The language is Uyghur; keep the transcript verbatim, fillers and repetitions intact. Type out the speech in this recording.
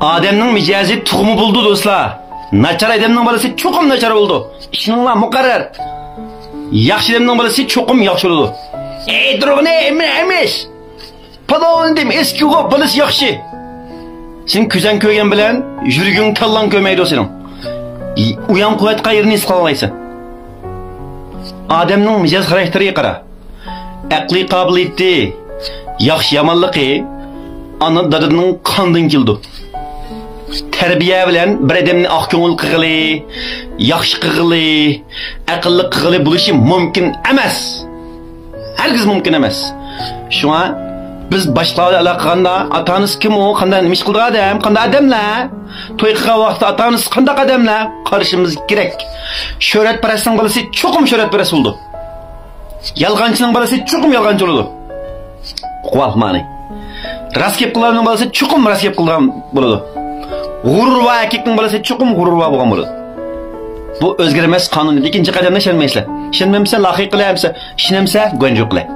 ئادەمنىڭ مىجەزى تۇغما بولىدۇ، دوستلار. ناچار ئادەمنىڭ بالىسى چوقۇم ناچار بولىدۇ. ئىشىنىڭلار مۇقەررەر. ياخشى ئادەمنىڭ بالىسى چوقۇم ياخشى بولىدۇ. ئەي، تۇرغىنى ئەمە ئەمىش. پالونى دېمە، ئېسكىغۇ، بالىسى ياخشى. سېنىڭ كۆزەڭ كۆرگەن بىلەن يۈرىكىڭ، كاللاڭ كۆرمەيدۇ سېنىڭ. ئۇيان قۇۋۋەتقا يېرىنى ھېس قىلالايسەن. ئادەمنىڭ مىجەز خاراكتېرىگە قارا. ئەقلىي قابىلىيىتى، ياخشى يامانلىقى ئانا دادىنىڭ قاندىن كېلىدۇ. تەربىيە بىلەن بىر ئادەمنى ئاق كۆڭۈل قىلغىلى، ياخشى قىلغىلى، ئەقىللىق قىلغىلى بولۇشى مۇمكىن ئەمەس. ھەرگىز مۇمكىن ئەمەس. شۇڭا بىز باشقىلار بىلەن ئالاقە قىلغاندا، ئاتا-ئانىسى كىم ئۇ، قانداق، نېمە ئىش قىلىدىغان ئادەم، قانداق ئادەملەر، توي قىلغان ۋاقىتتا ئاتا-ئانىسى قانداق ئادەملەر، قارىشىمىز كېرەك. شۆھرەتپەرەسنىڭ بالىسى چوقۇم شۆھرەتپەرەس بولىدۇ. يالغانچىنىڭ بالىسى چوقۇم يالغانچى بولىدۇ. ئۇقۇۋال مانى. راست گەپ قىلغاننىڭ بالىسى چوقۇم راست گەپ قىلغان بولىدۇ. غۇرۇرۋار ئەركەكنىڭ بالىسى چوقۇم غۇرۇرۋار بولغان بولىدۇ. بۇ ئۆزگەرمەس قانۇن. لېكىن جىق ئادەملەر ئىشەنمەيسىلەر. ئىشەنمەمسە لاخىي قىلە، ئىشەنمىسە گۇەنجۇ قىلە.